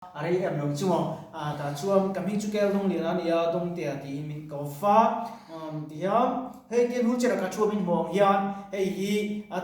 A rei em lo chu maw? Tah chuan ka hming chu Kel Dawnglian a nia, Dawngtea tiin min ko va tihian hei tin wheelchair ah ka thu a min hmuh ang hian hei hi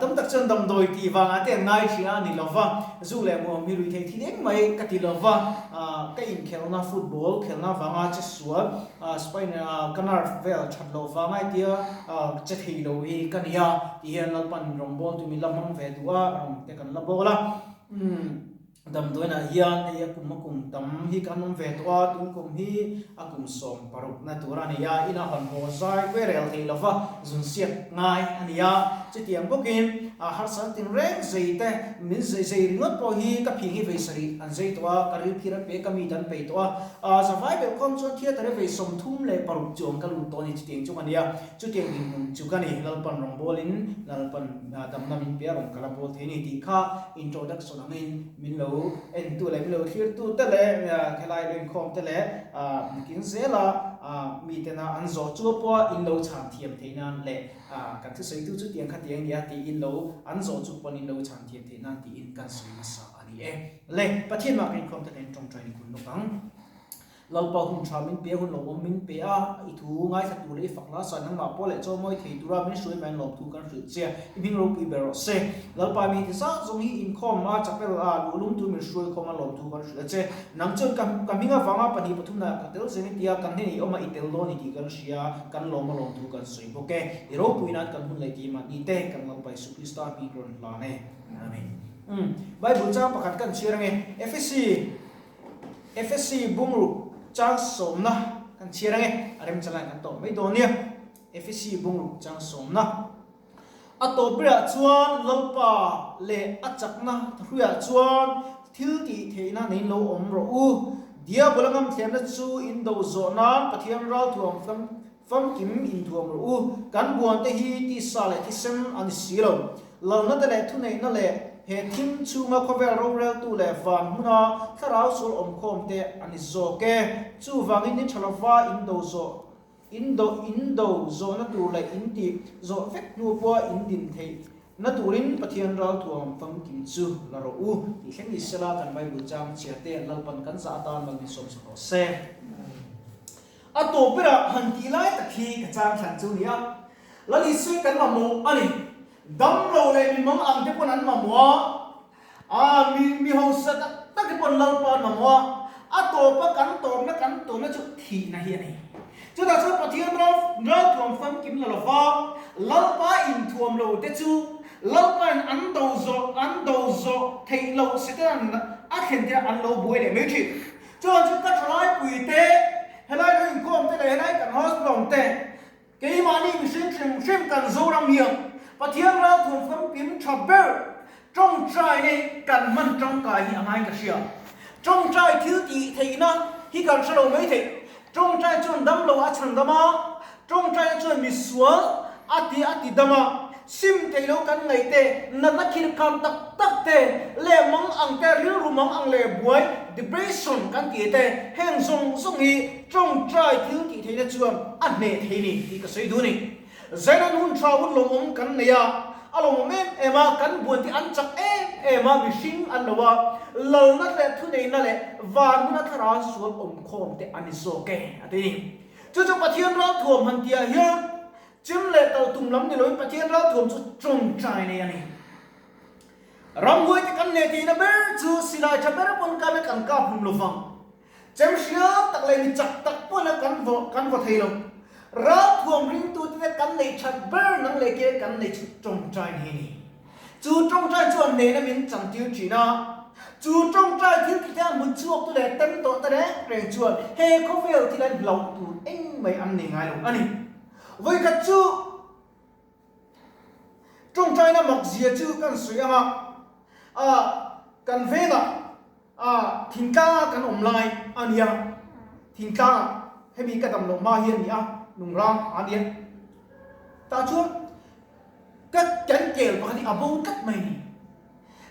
tam tak chuan damdawi tih vangah te an ngai thin a ni lo va, zu leh muam hi lui thei thil eng mai ka ti lo va, ka inkhelhna football khelhna vanga che sual spine ka nerve vel that loh vanga hetia che thei lo hi ka nia tihian Lalpan rawngbawltu min la hmang ve duh a, rawng te kan la bawl a. Damdawiinah hian hei a kum a kum tam hi kan awm ve tawh a, tun kum hi a kum 16 na tur a ni a, ina hawn haw zai kuai rel thei lova zun siak ngai a ni a. Chutiang bawkin harsatna tin reng zei te min zei zei ringawt pawh hi ka phing hi vei sarih an zei tawh a, ka ril phir an pe ka mit an peih tawh a, zavai belh khawm chuan theatre vei 36 chuang ka lut tawh a ni chutiang chu ka ni a. Chutiang dinhmun chu ka ni, Lalpan rawngbawlin Lalpan damna min pe a rawn kal a bawl thei ni tih kha introduction angin min lo entu leh min lo thlirtu te leh helai lo inkhawm te leh nakin zela mitena an zawh chu pawha in lo chhan thiam theih nan leh kan thusawitu chu tiang kha tiang nia tiin lo an zawh chu pawn in lo chhan thiam theih nan tiin kan sawi nasa a ni e. Le Pathian mah kan inkhawm te kan intawngtai ni khun lawk ang. Lalpa hun tha min pe a, hun lawmawm min pe a, i thu ngaithla tur leh i fak hla sa nangmah pawh leh chaw mawi thei tura min hruai mai lawmthu kan hrilh che a, i hming ropui ber rawh se. Lalpa mi ti zat zawng hi inkhawm a, chapel a, luhlum tur min hruai khawm a lawmthu kan hrilh a che. Nang chuan ka ka hming avanga pahnih pathum na ka tel zeng i tia, kan hnenah i awm a, i tel dawn i tih kan hria, kan lawm a lawmthu kan sawi bawk e. I ropui nan kan hun leh tih mahni te kan Lalpa Jesuh Krista hming rawn hlan e. Amen. Umm Bible chang pakhat kan chhiar ange, Efesi. Efesi bungruk chang sawmna kan chhiar ang e, a remchalaiin kan tawp mai dawn nia. Efesi bungruk chang sawmna. A tawp berah chuan Lalpa leh a chakna hruiah chuan thil tih theihna nei lo awm rawh u. Diabola ngamthlemna chu in do zawh nan Pathian ralthuam famkim inthuam rawh u. Kan buante hi tisa leh thisem a ni si lo. Lalna te leh thuneihna leh he thim chhunga khawvel roreltu leh van hmuna thlarau sual awmkhawm te a ni zawk e. Chuvangin ni tha lova indo zawh indo indo zawhna tur leh intih zawh vek hnu pawha indin theih na turin Pathian ralthuam famkim chu la rawh u tih thleng ni sela kan Bible chang chhiar te Lalpan kan zah atan mal min sawm sak rawh se. A tawp berah han tih lai tak hi ka chang thlan chu nia. Lal Isui kan mamawh a ni. Dam lo leh mi mang ang te pawn an mamawh a, aa mi mi hausa tak tak te pawn Lalpa an mamawh a, a tawpa kan tawpna kan tawnna chu thihna hi a ni. Chutah chuan Pathian ral ralthuam famkim la lova Lalpa inthuam lo te chu Lalpain an do zawh an do zawh theih loh Satan a thlen te an lo buai leh mai thin. Chuan chu ka thalai pui te, helai lo inkhawm te leh helai kan hospital awm te, keimahni mihring hrim hrim kan Zoram hian Pathian ralthuam famkim tha ber tawngtai nei kan hman tangkai hi a ngai ka hria. Tawngtai thil tih theihna hi kan hre lo mai thei. Tawngtai chuan dam lo a chhan dam a, tawngtaina chuan misual a ti a ti dam a, sim thei lo kan ngaih te, natna khir khan tak tak te, leh mang ang te, rilru mang ang leh buai, depression, kan tih te, heng zawng zawng hi tawngtai thil tih theihna chuan a hneh thei ni tih ka sawi duh a ni. Zainan hun tha hun lawmawm kan nei a, a lawmawm em em a, kan buan te an chak em em a, mihring an lo a, lalna leh thuneihna leh van huna thlarau sual awmkhawm te a ni zawk e, a ti ni. Chu chu Pathian ralthuam han tihah hian chem leh tal tum lam ni loin Pathian ralthuam chu tawngtai nei a ni. Ramhuai te kan neh tihna ber chu silai tha ber pawn kame kan kap hlum lovang. Chem hriam tak leh mi chak tak pawhin a kan vaw kan vaw thei lo. Ralthuam ringtute te kan neih that ber nang leh ke kan neih chu tawngtai ni ni. Chu tawngtai chuan nehna min chantir thin a. Chu tawngtai thil tite a hmu chhuak tu leh tem tawh te reng reng chuan he khawvel thil an hlauh tur engmah an nei ngai lo a ni. Vawikhat chu tawngtaina mak zia chu kan sawi ang a, a kan vengah A, thingtlanga kan awm lai a nia, thingtlanga hemi ka dam loh hma hi a ni a, lungrang a nia. Tah chuan ka kan kel pakhat hi a bo tlat mai a ni.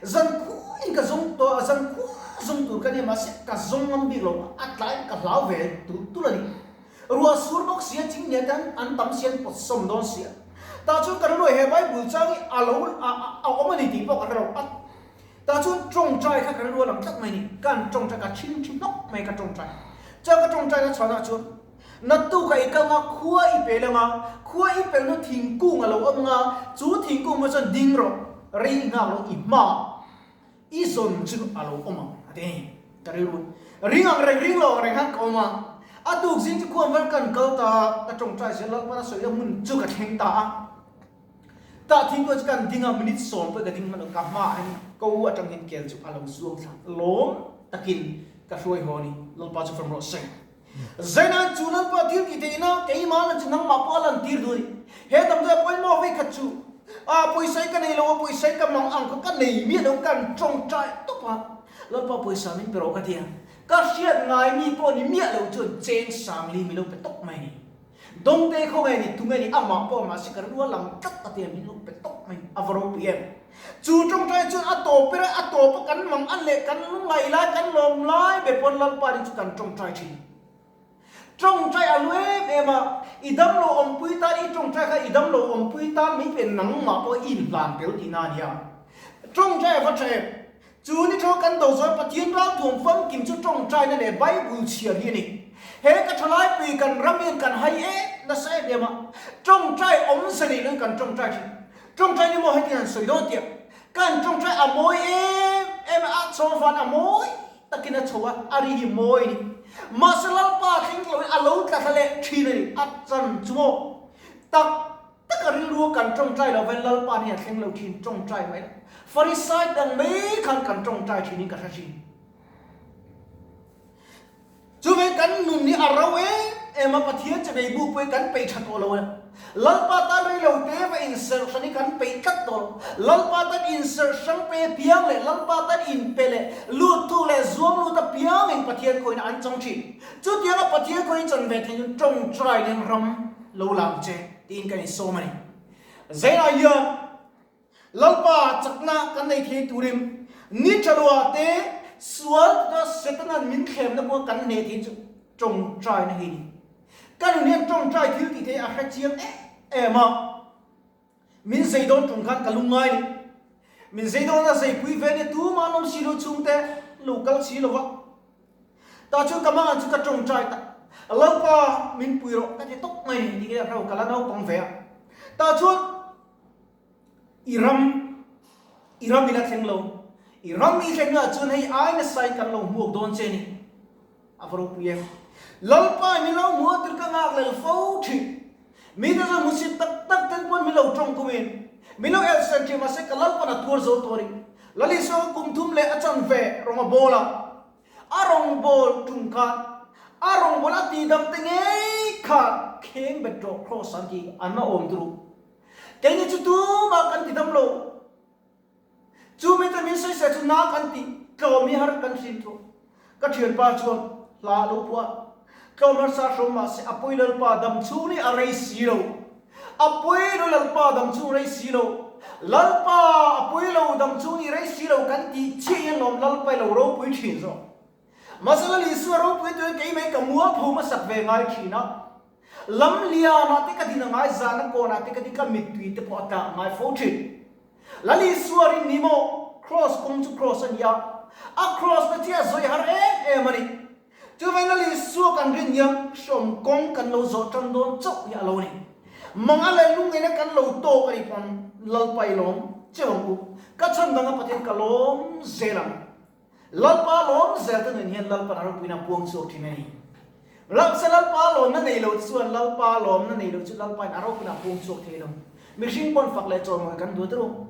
Zan khuain ka zawng tawh a, zan khua zawng tur ka nia mahse ka zawng ngam bik lo, a tlaiin ka hlau ve tulh tulh a ni. Ruah sur bawk sia ching nia te an tam sia an pawt sawm dawn sia. Tah chuan ka rilru he Bible chang hi a lo a awm a ni tih pawh ka hre lo. A. Tah chuan tawngtai kha kan rual ang tlat mai ni. Kan tawngtai ka thin thi hnawk mai ka tawngtai. Chuan ka tawngtai na chhuanah chuan naktuk ah i kal nga khua i pel anga, khua i pel nu thingkung a lo awm nga, chu thingkung pawh chuan ding rawh, rei i nghak lo i hma i zawn chu a lo awm ang a ti a ni. Ka rilru ring ang reng ring lo ang reng khan ka awm a, a tuk zing chu khuam vel kan kal ta a, ka tawngtai zel Lalpan a sawi a hmun chu ka thleng ta a. Tah thing pawh chu kan ding a, minute sawm pawh ka ding hman lo, ka hmaah hian ko atang hian kel chu a lo zuang thla lawm takin ka hruai haw a ni, Lalpa chu fam rawh se. Zaina'n chu Lalpa thil tih theihna keimah lan chu nangmah pawh a lan tir duh a ni. He damdawi a pawimawh vei khat chu a pawisa hi ka nei lo a, pawisa hi ka mang ang kha ka nei miah lo, kan tawngtai tawp a, Lalpa pawisa min pe rawh ka ti a, ka hriat ngai mi pawh ni miah lo chuan cheng sangli min lo pe tawp mai a ni. Dawngte khawnge ni tunge ni amah pawh mahse ka rual ang tlat a tia min lo pe tawp mai a va ropui em. Chu tawngtai chuan a tawp ber a a tawp a kan mang an leh kan lungngaih lai kan lawm lai ber pawn Lalpa rin chu kan tawngtai thin. Tawngtai a lu em em a, i damlo awmpui tan i tawngtai kha i damlo awmpui tan mai pe nangmah pawh i inhlan tel tihna a nia. Tawngtai a va tha em. Chu ni tho kan do zawn Pathian ralthuam famkim chu tawngtaina leh Bible chhiar hi a ni. He ka thalaipui kan ram hian kan hai em nasa em em a, tawngtai awmze nei loin kan tawngtai thin. Tawngtai ni maw heti han sawi dawn tiang kan tawngtai a mawi em em a, a chho van a mawi takin a chho a, a ri hi mawi a ni. Mahse Lalpa thleng loin a lo tla thla leh thin a ni, a chan chu maw tak Taka rilru kan tawngtai lo vel Lalpa nih a thleng lo thin tawngtai mai lo. Farisai dang mai khan kan tawngtai thin in ka hre thin. Chuvei kan nun hi a ro em em a, Pathian che vei buk pawh hi kan peih tha tawh lo a. Lalpa tan rei lo te va inserh hran hi kan peih tlat tawh lo. Lalpa tan inserh hrang pe piang leh Lalpa tan inpe leh lut tu leh zuam lut apiang in Pathian khawiin an chang thin. Chutianga Pathian khawiin chan ve thei chu tawngtai nen ram lo lang che. Tiin kan insawm a ni. Zainah hian Lalpa chakna kan nei thei turin ni tha loah te sual tuna Setana'n min thlemna pawh kan hneh thei chu tawngtaina hi a ni. Ka nun hian tawngtai thil tih theih a hre chiang em em a, min zei dawn tum khan ka lungngai a ni. Min zei dawn a zeipui ve nia tumah an awm si lo chhungte lo kal si lo va. Tah chuan ka mangan chu ka tawngtai ta, Lalpa min pui rawh ka ti tawp mai ni tinge ro ka la naupang ve a. Tah chuan i ram i ram ila thleng lo, i ram i thleng ah chuan hei ai nasa in kan lo hmuak dawn che ni. A va ropui em. Lalpa min lo hmuh tir ka nghak lel fo thin. Mi te chuan hmusit tak tak ten pawn min lo tawng kum in min lo elsen thin mahse ka Lalpan a tuar zo tawh a ni. Lal Isua kha kum thum leh a chan ve rawng a bawl a, a rawng bawl tum khan a rawng bawl a tih dam te ngei kha kheng bet rawh cross an ti an a awm turu. Keini chu tumah kan ti dam lo. Chu mi te min sawisel chu na kan tih tlawm hi har kan hrin thu. Ka thianpa chuan hla a lo phuah. Tlawm harsa hrawm mah se a pawi Lalpa dam chhung hi a rei si lo. A pawi lo Lalpa dam chhung rei si lo. Lalpa a pawi lo dam chhung hi rei si lo kan tih chiah hian lawm Lalpa i lo ropui thin zawk. Mahse Lal Isua ropui tuin kei mai ka mualpho hmasak ve ngai thin a. Lam lianah te ka din a ngai, zana kawnah te ka din ka mittui te pawh a tlak ngai fo thin. Lal Isua rin ni maw? Kraws kawng chu kraws a ni a, a kraws na chiah zawi har em em a ni. Chuvei Lal Isua kan rin hian hrawm kawng kan lo zawh tan dawn chauh hi a lo ni. Mang a leh lungngeina kan lo tawk a nih pawn Lalpa i lawm cheu ang u. Ka chhan danga Pathian ka lawm zel ang. Lalpa lawm zel te nun hian Lalpan a ropuina a puang chhuak thin a ni. Lalsa Lalpa lawmna nei lo chuan Lalpa lawmna nei lo chu Lalpain a ropuina a puang chhuak thei lo. Mihring pawn fak leh chawimawi kan duh turu.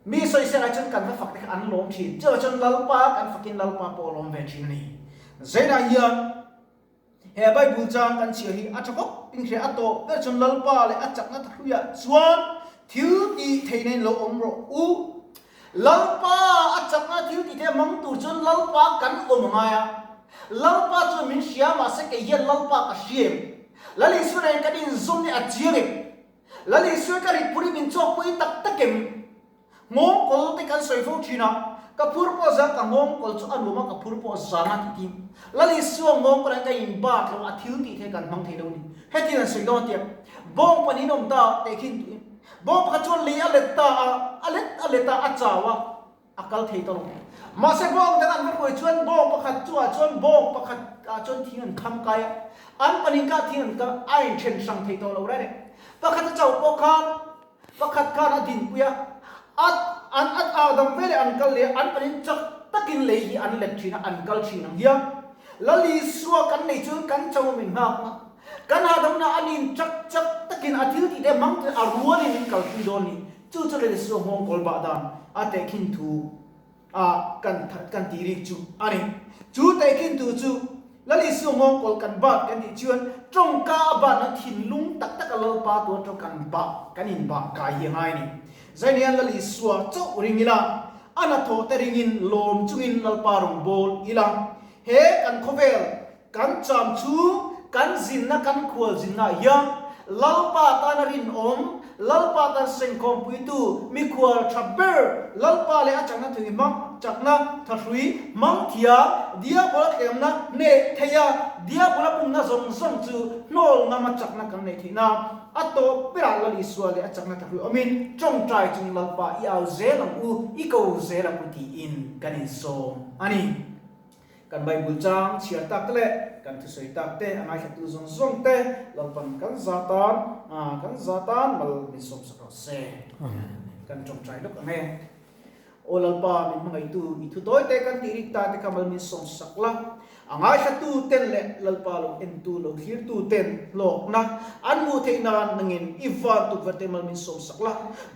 Mi sawisel ah chuan kan va fak te kha an lawm thin. Chuvang chuan Lalpa kan fakin Lalpa pawh a lawm ve thin a ni. Zainah hian he Bible chang kan chhiar hi a tha khawp in hria a tawh ber chuan Lalpa leh a chakna thahruiah chuan thil tih theihna in lo awm rawh u. Lalpa a chakna thil tih theih a hmang tur chuan Lalpa kan awm a ngai a. Lalpa chuan min hria mahse kei hian Lalpa ka hria em? Lal Isua nen kan inzawm hi a chiang em? Lal Isua ka ritpur hi min chawkpui tak tak em? Nghawngkawl te kan sawi fo thin a, ka phur pawh zang ka nghawngkawl chu a nuam a, ka phur pawh zang a ti tin. Lal Isua nghawngkawl ah ka in bat lo a thil tih theih kan hmang thei lo ni. Hetiang an sawi dawn a tia, bawng pahnih in awm ta tehkhin tuin. Bawng pakhat chuan lei a let ta a, a let a let a, a chau a. A kal thei tawh lo. Mahse bawng dang an va hruai chuan bawng pakhat chu ah chuan bawng pakhat ah chuan thing an kham kai a, an pahnih kha thing an kal a inthen hrang thei tawh lo reng. Pakhat a chauh pawh khan pakhat khan a dinpui a, a an a ah dang veleh an kal leh a, an pahnih chak takin lei hi an let thin a, an kal thin ang hian Lal Isua kan nei chuan kan chauh min nghak a, kan hahdamna a nin chak chak takin a thil tih te hmang te a rualin min kalpui dawn ni. Chu chu Lal Isua nghawng kawl bah dan a tehkhin thu a kan kan tih rik chu a ni. Chu tehkhin thu chu Lal Isua nghawng kawl kan bat kan tih chuan tawngka a batna thinlung tak taka Lalpa tuar tawng kan bah kan inbah kai hi a ngai a ni. Zainian Lal Isua chauh ring ila, a hnathawh te ringin lawm chungin Lalpa rawn bawl ila, he kan khawvel Kan cham chu kan zinna kan khual zinnaah hian Lalpa tana rinawm, Lalpa tan sengkhawmpuitu, mikhual tha ber, Lalpa leh a chakna thei hmang, chakna thahrui hmang thiam, Diabola tlemna hneh thei a, Diabola pumna zawng zawng chu hnawl ngama chakna kan neih theih nan a tawp berah Lal Isua leh a chakna thahrui awmin tawngtai chung Lalpa i au zel ang u, i ko zel ang u tiin kan insawm a ni. Kan Bible chang chhiar tak te leh kan thusawi tak te a ngaithlatu zawng zawng te Lalpan kan za tan kan za tan mal min sawm sak rawh se. Kan tawngtai lawk ang e. Aw Lalpa min hmangaihtu i thu tawi te kan tih rik ta te kha mal min sawm sak la. A ngaithlatu ten leh Lalpa lo entu lo thlirtu ten hlawkna an hmuh theih nan nangin i van tukverh te mal min sawm sak la.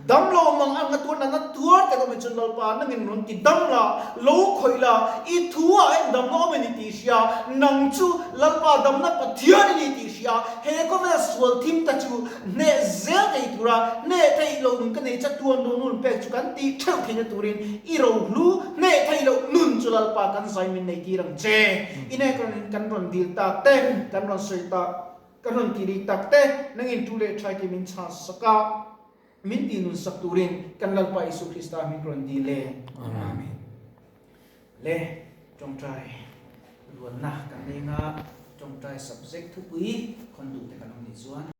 Dam lo mang ang a tuar nana tuar te awm in chuan Lalpa nangin rawn ti dam la, lo khawih la, i thu ah hian damna awm a ni tih hria, nang chu Lalpa damna Pathian i ni tih hria, he khawvel sual thim ta chu hneh zel thei tura hneh theih loh nun ka nei chatuan lo nun pek chu kan tih theuh theihna turin i rohlu hneh theih loh nun chu Lalpa kan zai min nei tir ang che. I hneh kan rawn dil tak te, kan rawn sawi tak. Ka rawn ti rik tak te, nangin tu leh thaite min chhan sak a, min ti nun sak turin kan Lalpa Isu Krista min rawn dil e. Amen. Le tawngtai rualna kan nei nga, tawngtai subject thupui khawn duh te kan awm nih chuan.